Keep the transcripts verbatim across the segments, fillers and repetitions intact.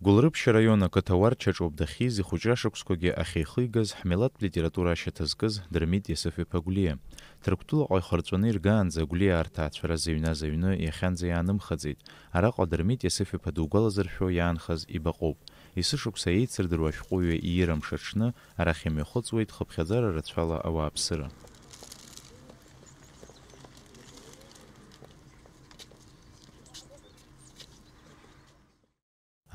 Гәылрыԥшь араион ақыҭа Уарчаҿоуп дахьиз ихәыҷра шықәсқәагьы ахьихигаз ҳмилаҭтә литература ашьаҭа зкыз Дырмит Иасыф-иԥа Гәлиа. Ҭырқәтәылаҟа ихырҵәаны иргаанӡа Гәлиа арҭ ааҵәара зыҩназ аҩны иахьанӡа иаанымхаӡеит. Араҟа Дырмит Иасыф-иԥа дугәалазыршәо иаанхаз ибаҟоуп. Есышықәса еицырдыруа ашәҟәыҩҩы иира мшаҽны арахь имҩахыҵуеит хыԥхьаӡара рацәала ауааԥсыра.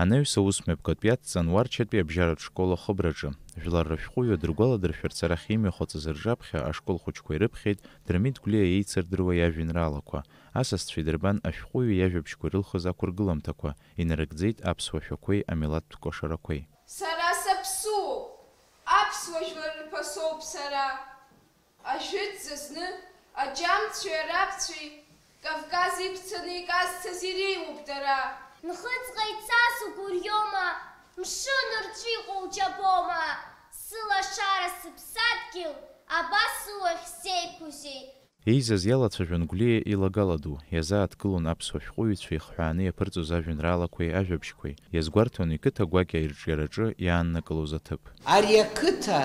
Анаҩс аусмҩаԥгатә иадҵан Уарчатәи абжьаратә школ ахыбраҿы. Жәлар рышәҟәыҩҩы дыргәаладыршәарц арахь имҩахыҵыз рҿаԥхьа ашкол хәыҷқәа ирыԥхьеит Дырмит Гәлиа еицырдыруа иажәеинраалақәа. Асасцәа идырбан ашәҟәыҩҩы иажәабжьқәа ирылхыз ақәыргыламҭақәа, инарыгӡеит аԥсуа шәақәеи амилаҭтә кәашарақәеи. Сара саԥсуоуп, аԥсуа жәлар рԥасоуп сара. Ажәытә зазны аџьамцәеи арабцәеи Кавказ ибцаны иказцаз иреиуоуп дара. Нхыҵҟа ицаз угәырҩома, мшын рҿы иҟоу џьабома, сылашара сыԥсадгьыл, абас улахь сеиқәузеи? Еизаз иалацәажәон Гәлиа илагала ду, иазааҭгылон аԥсуа шәҟәыҩҩцәа ихҳәааны иаԥырҵоз ажәеинраалақәеи ажәабжьқәеи, иазгәарҭон иқыҭа гәакьа ирҿиараҿы иааннакылоз аҭыԥ. Ари ақыҭа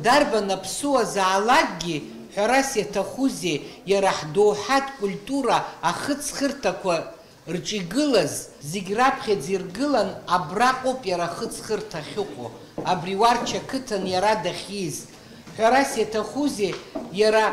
дарбан аԥсуазаалакгьы, ҳәарас иаҭахузеи, иара ҳдоуҳатә культура ахыҵхырҭақәа рҿы игылаз, зегь раԥхьаӡа иргылан абраҟоуп иара ахыҵхырҭа ахьыҟоу, абри Уарча ақыҭан иара дахьиз. Ҳәарас иаҭахузеи, иара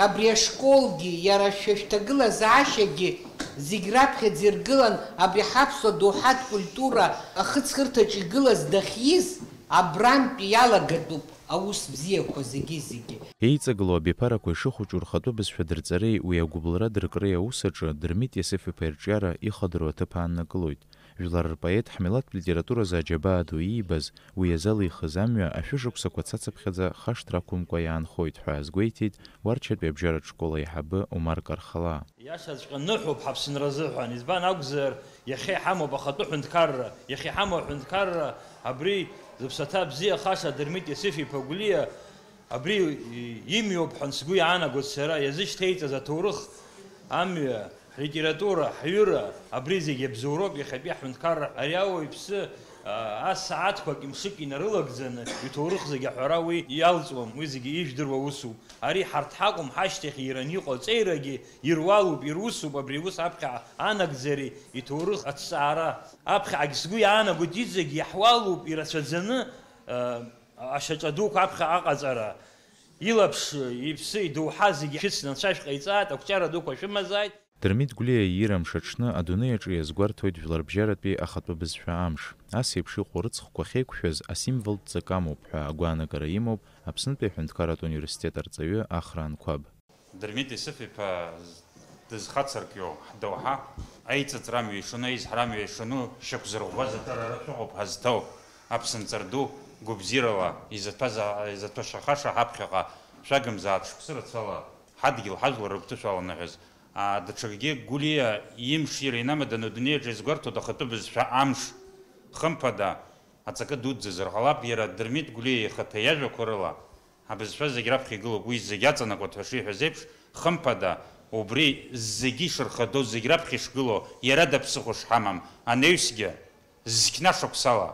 абри ашколгьы, иара шәа шәҭагылазаашьагьы зегь раԥхьаӡа иргылан абри ҳаԥсуа доуҳатә культура ахыҵхырҭаҿы игылаз дахьиз, абрантәи иалагатәуп аус бзиақәа зегьы-зегьы. Еиҵагылоу абиԥарақәа ишыхәыҷу рхатәы бызшәа дырҵареи уи агәыбылра дыркреи аус аҿы Дырмит Иасыф-иԥа ирҿиара ихадароу аҭыԥ ааннакылоит. Жәлар рпоет ҳмилаҭтә литературазы аџьабаа ду иибаз, уи иазалихыз амҩа ашәышықәсақәа цацыԥхьаӡа хашҭра ақәымкәа иаанхоит ҳәа азгәеиҭеит Уарчатәи абжьаратә школ аиҳабы Умар Кархалаа. Иашаҵәҟьа ныҳәоуп ҳаԥсынра азыҳәан, избан акәзар, иахьа иҳамоуп ахатәы ҳәынҭқарра, иахьа иҳамоу аҳәынҭқарра абри зыԥсаҭа бзиахаша Дырмит Иасыф-иԥа Гәлиа абри имҩоуп ҳәа сгәы иаанагоит сара, иазышьҭеиҵаз аҭоурых амҩа, ҳлитература, ҳҩыра, абри зегьы абзоуроуп иахьатәи ҳҳәынҭқарра. Ари ауаҩ иԥсы, а, асааҭқәак, мшык инарылагӡаны иҭоурых зегьы аҳәара уи иалҵуам, уи зегьы ижәдыруа усуп. Ари ҳарҭ ҳакәым, ҳашьҭахь иираны иҟоу аҵеирагьы ируалуп, ирусуп абри аус аԥхьа анагӡареи иҭоурых аҭҵаара. Аԥхьагь сгәы иаанагоит, иҵегь иаҳуалуп ирацәаӡаны, а, Ашьаҿа дуқәа аԥхьа аҟаҵара, илаԥш, иԥсы, идоуҳа зегьы шәыцны анцәа шәҟаиҵааит, ақәҿиара дуқәа шәымазааит. Дырмит Гәлиа иира мшаҽны адунеи аҿы иазгәарҭоит жәларбжьаратәи ахатәы бызшәа амш. Ас еиԥш иҟоу рыцхәқәа ахьеиқәшәаз асимволтә ҵак амоуп ҳәа агәаанагара имоуп Аԥснытәи аҳәынҭқарратә университет арҵаҩы Ахра Анқәаб. Дырмит Исыф-иԥа дызхацыркьоу ҳдоуҳа, аиҵыҵра амҩа ишану, аизҳара амҩа ишану, шьақәзырӷәӷәаз аҭара рацәоуп ҳазҭоу, аԥсынҵар ду гәабзиарала изаҭәаз, изаҭәашахаша ҳаԥхьаҟа шәагымзаат шықәсы рацәала ҳадгьыл, ҳажәлар рыгәҭышә аланаҳәаз. А, даҽакгьы Гәлиа имш иара инамаданы адунеи аҿы иазгәарҭоит ахатәы бызшәа амш. Хымԥада, аҵакы дуӡӡазар ҟалап, иара Дырмит Гәлиа ихаҭа иажәақәа рыла, абызшәа зегь раԥхьа игылоуп, уи зегь аҵанакуеит ҳәа шиҳәаз еиԥш, хымԥада, убри зегьы ишырхадоу, зегь раԥхьа ишгылоу, иара даԥсыхәа шҳамам, анаҩсгьы, зқьна шықәсала,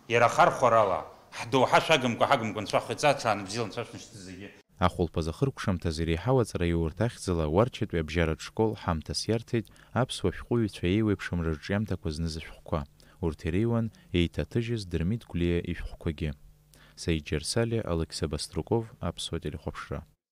иара ахархәарала, ҳдоуҳа шәагымкәа, ҳагымкәа, Анцәа ҳхы иҵаа, ҽаанбзиала Анцәа шәнашьҭы зегьы. Ахәылԥаз ахыркәшамҭаз иреиҳау аҵараиурҭа ахьӡала Уарчатәи абжьаратә школ ҳамҭас иарҭеит аԥсуа шәҟәыҩҩцәа еиуеиԥшым рырҿиамҭақәа зныз ашәҟәқәа. Урҭ иреиуан еиҭаҭыжьыз Дырмит Гәлиа ишәҟәқәагьы. Саид Џьарсали, Алықьса Баструков, Аԥсуа телехәаԥшра.